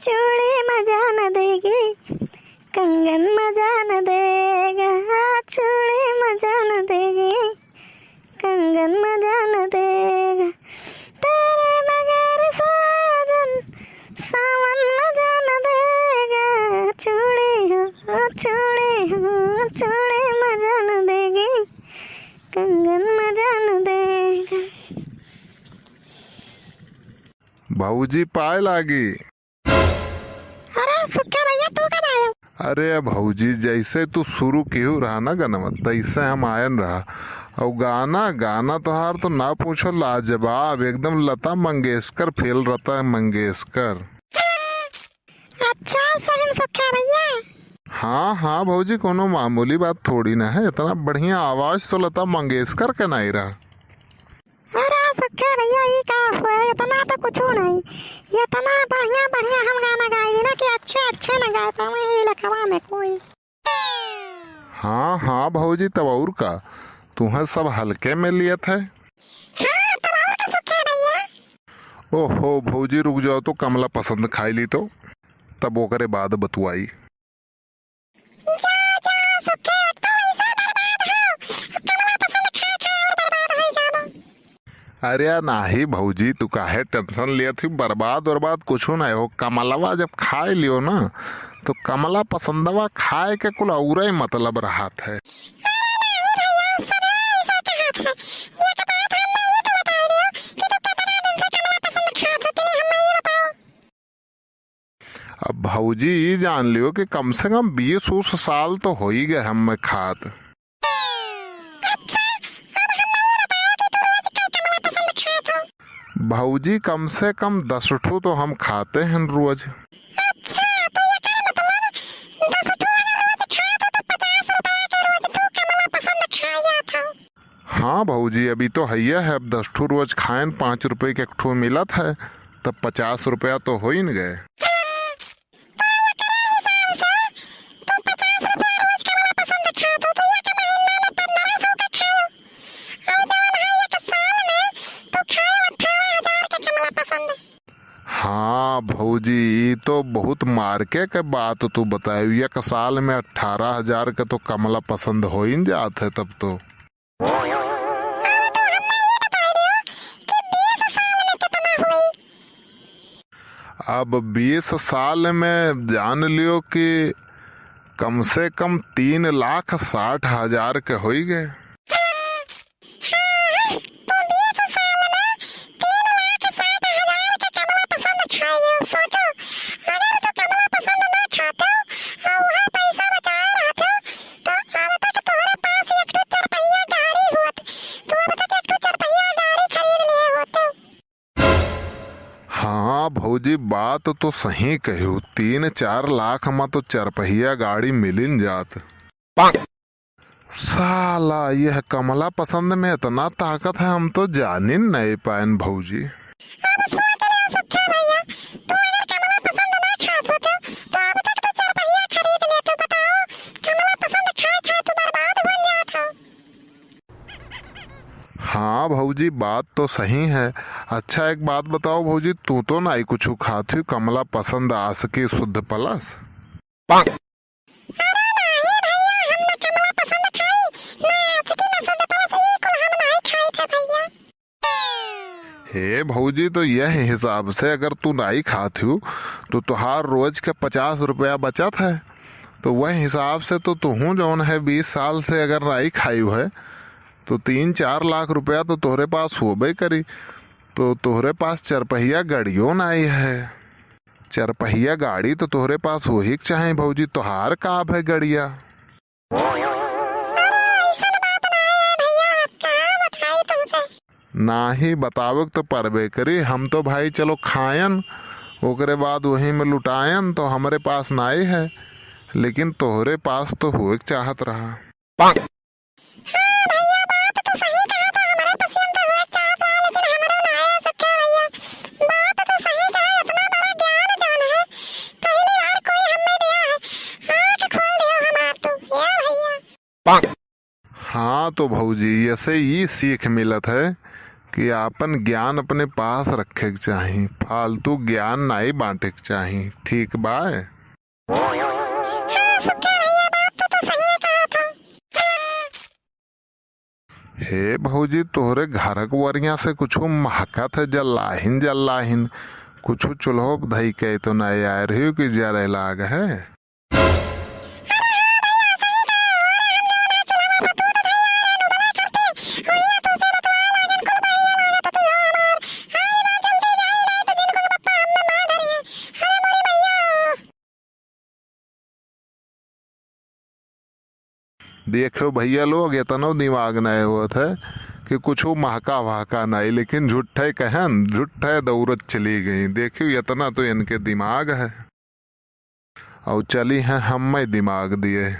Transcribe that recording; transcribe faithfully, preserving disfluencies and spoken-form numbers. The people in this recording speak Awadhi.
चूड़ी मजा न देगी, कंगन मजा न देगा, चूड़ी मजा न देगी, कंगन मजा न देगा, तेरे बगैर साजन सावन मजा न देगा, चूड़ी हो, चूड़ी हो, चूड़ी मजा न देगी, कंगन मजा न देगा। भौजी पाए लागी। अरे सुक्खे भैया, तू कब आयो? अरे भौजी, जैसे तू शुरू किहू रहा ना गनवा, तैसे हम आयन रहा। अउ गाना, गाना तोहार तो ना पूछो, लाजवाब, एकदम लता मंगेशकर फेल, लता मंगेशकर। अच्छा, सही में सुक्खे भैया? हाँ, हाँ भौजी, कोनो मामूली बात थोड़ी ना है, इतना बढ़िया आवाज तो लता मंगेशकर के नाई रहा। अरे सुक्खे भैया, ई का हुआ? इतना तो कुछू नहीं, इतना बढ़िया बढ़िया हम गाना गाई ना कि अच्छे अच्छे न गाए पावे ई लखवा में कोई। हाँ, हाँ भौजी, तब और का, तुहें सब हल्के में लियत है। हाँ, तब और का सुक्खे भैया? ओहो भौजी, रुक जाओ तो, कमला पसंद खाई ली तो, तब ओकरे बाद बतुआई। जा, जा, सुक्खे, तू ऐसे बर्बाद हो। कमला पसंद खाए खाए और बर्बाद हो जाबो। अरे नाही भौजी, तू काहे tension लेत ही? बर्बाद उर्बाद कुछू नहीं हो। कमलवा जब खाए लियो ना, तो कमला पसंदवा खाए के कुल औरे मतलब रहत है। अरे नाही भैया, सभे ऐसे कहत है। एक बात हम ये तो बता दियो कि तू कितना दिन से कमला पसंद खात हो, तनी हमें ये बताओ। अब भौजी ई जान लियो कि कम से कम बीस उस साल तो हो ही गए हमें खात। अच्छा, अब हमें ये बताओ कि तू रोज कई कमला पसंद खात हो? भौजी, कम से कम दस ठो तो हम खाते हैं रोज। अच्छा, तो एकर मतलब दस ठो अगर रोज खात हो तो पचास रुपया के रोज तू कमला पसंद खा जात हो। हाँ भौजी, अभी तो हैया है, अब दस ठो रोज खाएन, पाँच रुपये के एक ठो मिलत है, तब पचास रुपया तो होइन गए। तो एकरा हिसाब से तू पचास रुपया रोज कमला पसंद खात हो, तो एक महीना में पन्द्रह सौ के खाओ। और जवन है एक साल में तू खाओ अठारह हजार के कमला पसंद। हाँ भौजी, ई तो बहुत मार्के के बात तू बतायो। एक साल में अठारह हजार के तो कमला पसंद होइन जात है तब तो। अब तो हमें ये बताई दियो कि बीस साल में कितना हुई? अब बीस साल में जान लियो कि कम से कम तीन लाख साठ हजार के होई गए। हाँ, तो बीस साल में तीन लाख साठ हजार के कमला पसंद खाइयो। सोचो, अगर तू कमला पसंद ना खातो और वह पैसा बचाए रहतो, तो अब तक तोहरे पास एक ठो चरपहिया गाड़ी होत। तू अब तक एक ठो चरपहिया गाड़ी खरीद लिए होतो। हाँ भौजी, बात तो सही कह्यू, तीन चार लाख मा तो चरपहिया गाड़ी मिलिन जात। साला, यह कमला पसंद में इतना ताकत है, हम तो जानिन नहीं पाएन भौजी। अब सोच लियो सुखे भैया, तू अगर कमला पसंद ना खात होतो, तो अब तक तो चरपहिया खरीद लेतो। बताओ, कमला पसंद खाए खाए तू बर्बाद हो जात हो। हाँ भौजी, बात तो सही है। अच्छा, एक बात बताओ भौजी, तू तो नाई कुछ खात हुई, कमला पसंद आसकी शुद्ध प्लस? अरे नाही भैया, हम न कमला पसंद खाई, न आसकी, न शुद्ध प्लस, ये कुल हम नाही खाई थे भैया। हे भौजी, तो यह हिसाब से अगर तू नाई खात हू, तो तुहार रोज के पचास रुपया बचत है। तो वह हिसाब से तो तुहूँ जौन है बीस साल से अगर नाई खायू है, तो तीन चार लाख रुपया तो तोहरे पास होबे करी। तो तोहरे पास चरपहिया गड़ियो नाई है। चरपहिया गाड़ी तो तोहरे पास होही के चाहे भौजी, तोहार का है गड़िया? अरे, ऐसन बात ना है भैया, कहाँ बताई तुमसे? नाही बतावे के तो परबे करी, हम तो भाई चलो खायन, ओकरे बाद वही में लुटायन, तो हमरे पास नाई है, लेकिन तोहरे पास तो होए के चाहत रहा। हाँ भैया, बात तो सही कहा, तो हमरे पसंद हुए चाहत रहा, लेकिन हमरो ना आया सके भैया। बात तो सही कहा, इतना बड़ा ज्ञान जौन है, पहली बार कोई हमें दिया है। आँख खोल दियो हमार तू, या भैया। हाँ तो भौजी, ऐसे ई सीख मिलत है कि आपन ज्ञान अपने पास रखे के चाही, फालतू ज्ञान नाई बांटे के चाही, ठीक बा? हाँ, सुक्का भैया, बात तो तू सहिए कहत हो। हे भौजी, तोहरे घरक वरिया से कुछू महकत है, जल्लाहिन जल्लाहिन। कुछू चूल्हो धई के तो नाई आए रही कि जरे लाग है। देखो भैया लोग, एतनो दिमाग नाई होत है कि कुछू महका वहका नाई, लेकिन झूठे कहन, झूठे दौड़त चली गई। देखियो, एतना तो इनके दिमाग है। और चली हैं हम्मे दिमाग दिए।